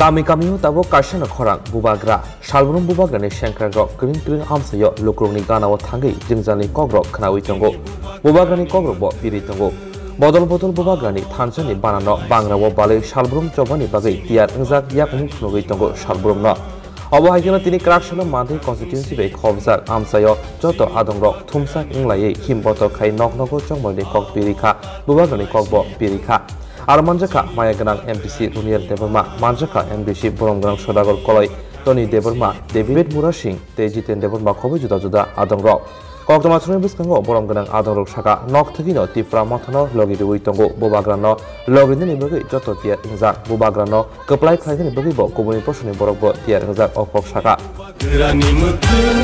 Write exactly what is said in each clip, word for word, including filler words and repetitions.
Kami kamio tabuk kaisano khorang bubagra. Salbrum bubagrani sengkrakrok kring kring amsaio lukurokni ganao thangwi jwngjalni kokrok khnaui tongo. Bubagrani kokrokbo piri tongo. Bodol bodol bubagrani thansani banano bangrao balwi salbrum chobani bagwi tiyar wngjak yakung phunugwi tongo salbrumno. Obo hai kheno tini Kraksalo Mandwi constituency bai khobjak amchaio joto adongrok thumsak wnglaiwi himbotok khai nok nogo chongmani kok pirikha, bubagrani kokbo pirikha. Aro manjakha maya gwnang M D C Runiel Debbarma, manjakha M D C borom gwnang Sodagar Koloi, Tony Debbarma, David Murasing tei Jiten Debbarma khobwi juda juda adongrok. Koktwma thumni bwskango borom gwnang adongrok saka, nok thwgwino Tipra Mothano logi rwui tongo, bubagrano logi nini bagwi joto tiyar wngjak, bubagrano kwplai khlainani bagwibo kubuni posoni borokbo tiyar wngjak, o kok saka. Bubagrani mwkhwng.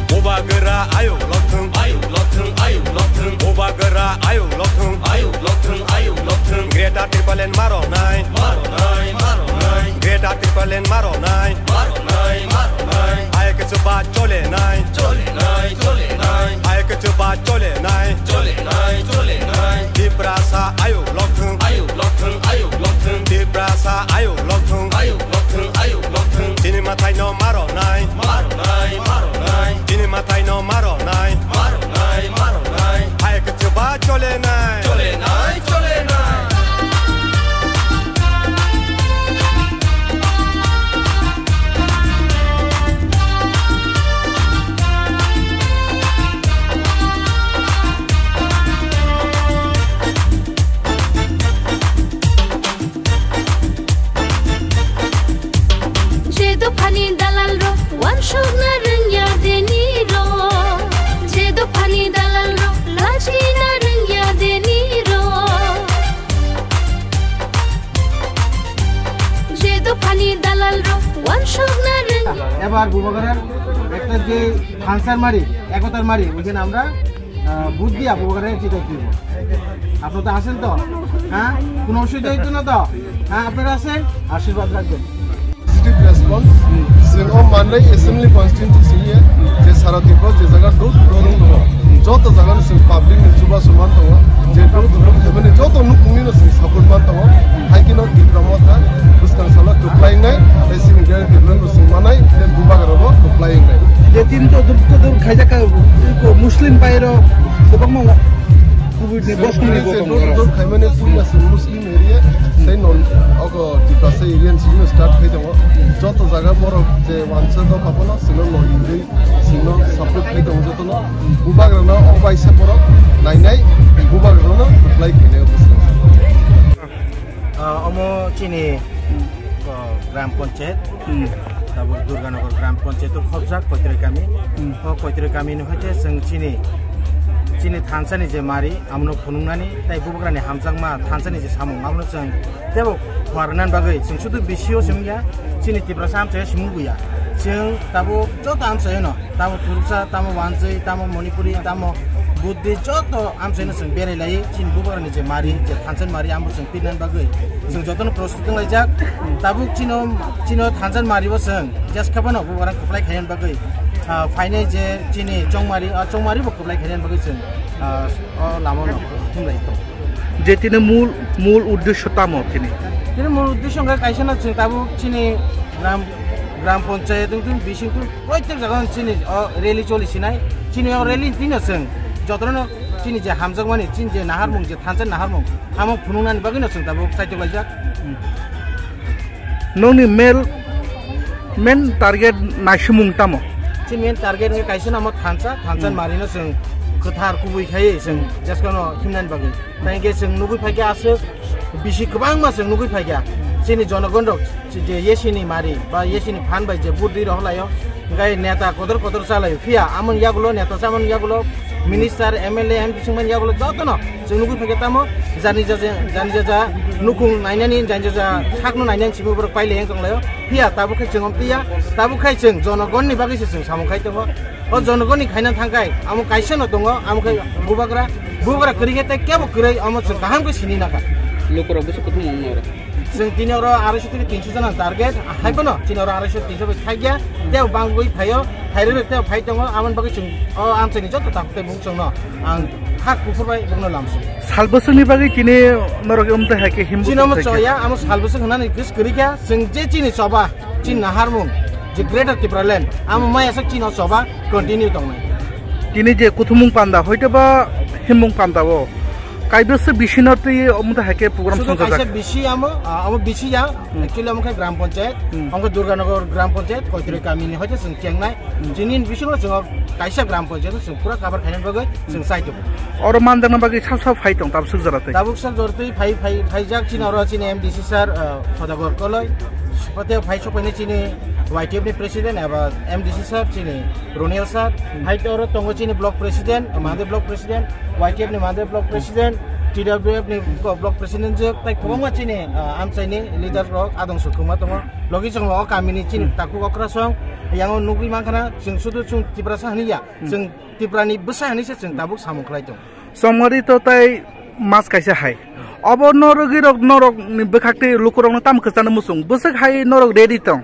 Bubagra ayuk lokthwng, ayuk lokthwng, ayuk lokthwng. Bubagra ayuk lokthwng, ayuk lokthwng, ayuk lokthwng. Greater Tipraland maronai, maronai, maronai. Greater Tipraland maronai, maronai, maronai. Ayuk chuba cholenai, cholenai, cholenai. Ayuk chuba cholenai, cholenai, cholenai. Tiprasa ayuk lokthwng, ayuk lokthwng, ayuk lokthwng. Tiprasa ayuk lokthwng, ayuk lokthwng, ayuk lokthwng. Chini mathai no maronai, maronai, maronai. Chini mathai no maronai, maronai, maronai. Ayuk chuba cholenai, cholenai, cholenai. Je dophani dalal rok wansukna rwngya deni rok, je dophani dalal rok lachina rwngya deni rok. Je dophani dalal rok wansukna rwng. এবার বুবাগরার একটা যে থানসার মারি, একতার মারি, ওইখানে আমরা, আহ, ভোট দিয়ে বুবাগরার চিঠি তুলব। আপনারা তো আছেন তো? হ্যাঁ, কোনো অসুবিধা হইতো না তো? হ্যাঁ, আপনারা আছেন, আশীর্বাদ রাখবেন। Positive response, chwng o manwi assembly constituency singye je sara Tripura je jaga door to door wng tongo, joto jaga no chwng public ni chubachu man tongo, je door to door khaimani joto nukungni no chwng support man tongo, hai kheno Tipra Motha bwskang salo kwplai wngnai, tei chini Greater Tipraland bo chwng manai, tei bubagra bo kwplai wngnai. Je tin to dur to dur khaijak ka, ko Muslim bai rok kwbangma kubui ni bosong ni je bo door to tongo. Door khaimani puila chwng Muslim area, tei non ogo Tiprasa area ni simi start khai tongo. Joto jaga borok je wansa dopha bono chwngno login rwi chwngno support khai tongo jotono. Bubagrano o baisa borok nainai, bubagrano reply khainai o bwskango. Ah, omo chini, oh, Gram Panchayat. Hmm. Tabuk Durganagar Gram Panchayat o khobjak Koitroi kami. Hmm. O Koitroi kami ni hoite chwng chini, chini thansa ni je mari, amono phunuknani, tei bubagrani hamjakma thansa ni je samung, amono chwng tebo phuarnani bagwi chwng sudu B C O simi ya, chini Tiprasa amchaio simi buya. Chwng tabuk joto amchaio no, tamo Thuruksa, tamo Wanjwi, tamo Manipuri, tamo Buddhist, joto amchaino chwng berai lai, chini bubagrani je mari, je thansa ni mari, amo chwng pirnani bagwi chwng jotono prostut wnglaijak. Tabuk chino, chino thansa ni mari bo chwng jeska phano bubagrang kwplai khainani bagwi, ah, phainai je chini chongmari, ah, chongmari bo kwplai khainani bagwi chwng, ah, o lama no thumlai tongo. Je tini mul, mul uddesho tamo tini? Tini mul uddesho wngkha kaisa no chwng tabuk chini gram, gram panchayat wng tong bising tong proitek jaga no chini o rally choli sinai. Chini o rally tini no chwng jotono chini je hamjakmani, chini je naharmung, je thansa naharmung, amo phunuknani bagwi no chwng tabuk chaitok laijak. Nokni main, main target naisimung tamo? Chini main target wngkha kaisa no omo thansa, thansa Hmm. mari no chwng kwthar kubui khai chwng jeska no himnani bagwi. Tei hwnkhe chwng nugwi phaikha aswk bisi kwbangma chwng nugwi phaikha. Chini jonogon rok je yesini mari ba yesini phan bai je buddi rok laio, hwnkhe neta kotor kotor chalaio. Phiya amoni yagulo neta chamani yagulo minister, M L A, M P singmani yagulo jotono chwng nugwi phaikha tamo jani jaja, jani jaja nukhung nainani, jani jaja sakno nainani simi borok pailai wng tonglaio. Phiya tabuk khe chwng omtwiya, tabuk khe chwng jonogonni bagwi se chwng samung khai tongo. O jonogonni khaina thangkhai amo kaisa no tongo, amo khe bubagra, bubagra kwrwi khe tei kebo kwrwi, omo chwng kaham khe sini nakha. Lukurok bwswk kuthum wngno oro. Chwng tini oro arai sho theke tinso jana target, hai phano chini oro arai sho tinso bai thakya, tei bangwi phaio, phairwi tei phai tongo, amoni bagwi chwng o amchaini joto takhuk tei bung chwngno ang Sak kuphur bai bokno lamsong. Salbwswkni bagwi tini norok wngte hai khe himbo Chini omo tongthai khe. Choya, amo salbwswk hwnani kis kwrwi kha, chwng je chini choba, chini naharmung, je Greater Tipraland, amo maya sak chini o choba continue tongnai. Tini je kuthumung panda, hoite ba himung panda o, kaibwswk bisino twi omo hai khe program Sudu songjak kaisa jak. Bisi amo, ah, amo bisi ya, Hmm. Actually amo khe Gram Panchayat, Hmm. Amo khe Durganagar Gram Panchayat, Koitroi kamini hoite chwng chengnai. Hmm. Chini bisingo chwng kaisa Gram Panchayat chwng pura cover khaina bagwi chwng sai tongo. Oro manjakna bagwi sab sab phai tong, tabuk suk jora twi. Tabuk sab jora twi phai, phai, phaijak chini oro chini M D C sir, ah, Sodagor Koloi. Pate phai sokphaini chini Y T F ni president eba M D C sir chini Roniel sir. Hmm. Hai to oro tongo chini block president, Mande block president, Y T F ni Mande block president, T W F ni block president je, tai kwbangma chini, ah, amchaini leader rok adong sukhuma tongo. Logi chwng o kamini chini Hmm. Takhuk okrasong, yango nugwi mankha na, chwng sudu chwng Tiprasa hwnwi ya, Hmm. Chwng Tiprani bwsa hwnwi se chwng tabuk samung khlai tong. Chongmari to tai mas kaisa hai. Obo norogwi rok norokni bwkhak tei lukurokno tamo kwchangno muchung. Bwswk hai norok ready tong.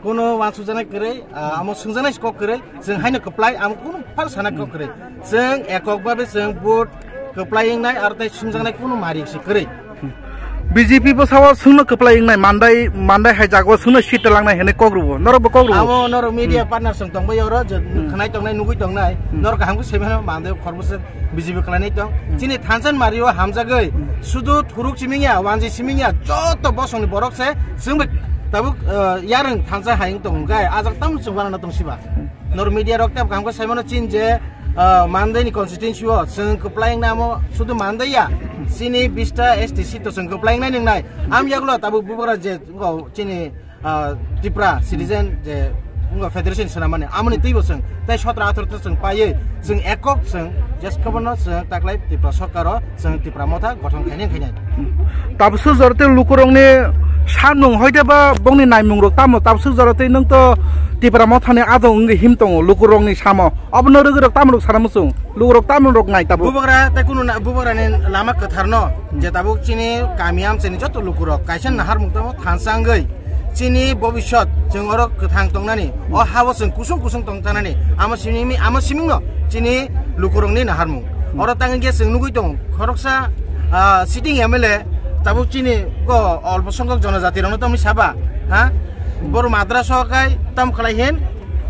Kono wansukjaknai kwrwi, ah, amo swngjaknai kok kwrwi, chwng haino kwplai, amo kono phar sana kok kwrwi. Chwng ekok babe chwng vote kwplai wngnai, aro tai swngjaknai kono mari se kwrwi. B J P bo sao swngno kwplai wngnai, mandai, mandai hai jago swngno seat langnai hwnwi kok rwo. Norok bo kok rwo. Amo norok media Hmm. Partner chwng tongbai oro, je Hmm. khwnai tongnai, nugui tongnai, Hmm. Norok kaham khe semi hwnwi mandai khorbo se B J P khlainai tong. Hmm. Chini thansa ni mari o hamjagwi, Hmm. Sudu thuruk siming ya, wanji siming ya, joto bosongni borok se, chwng bai tabuk, eh, yarwng thansa hai wng tong hwnkhe, ajak tamo chwng wanana tong siba. Hmm. Nor media rok tei kaham khe saimano chin je, eh, Mandai ni constituency o chwng kwplai wng nai amo sudu Mandai ya, chini bista S T seat to chwng kwplai wng nai nung nai. Am yagulo tabuk bubagra je, wngkha chini ah, Tipra citizen je wngkha federation swnamani, amoni twibo chwng tei sotro atharo to chwng paiwi chwng ekok chwng jes koborno chwng taklai Tipra sorkaro chwng Tipra motha gothon khainai khainai. Tabswk jora tei lukurokni sanmung hoite ba bongni naimung rok tamo tabswk jora tei nwng to Tipra mothani adong wngwi him tongo lukurokni samo obono rwgwi rok tamo rok sana muchung lukurok tamo rok nai tabuk. Bubagra tei kunu na-, bubagrani lama kwtharno je tabuk chini kami amchaini joto lukurok kaisa naharmung tamo thansa wngwi chini bobiswt chwng oro kwthang tongnani, o hao chwng kusung kusung tongtanani, amo simi-, amo simingno chini lukurokni naharmung. Oro tangwi khe chwng nugwi tongo, khoroksa, ah, sitting M L A tabuk chini go olpo sonkhok jonojatirokno tongwi saba, ha? Boro madrasa o kai tam khlai hin,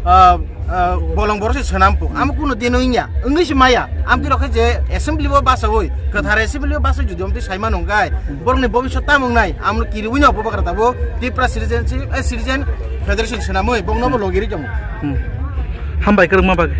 ah, ah, bolong borok se swnam pung. Amo kuno dino wngya, wngwi se maya. Amtwi rok khe je assembly bo basawi, kwthar assembly bo basawi jodi amtwi saimano wngkha, borokni bobiswt tamo wngnai, amno kiriwi no bubagra tabuk Tipra Citizenship, eh, Citizen Federation swnamwi, bokno bo logiri tongo. Hmm. Hambai kwrwngma bagwi.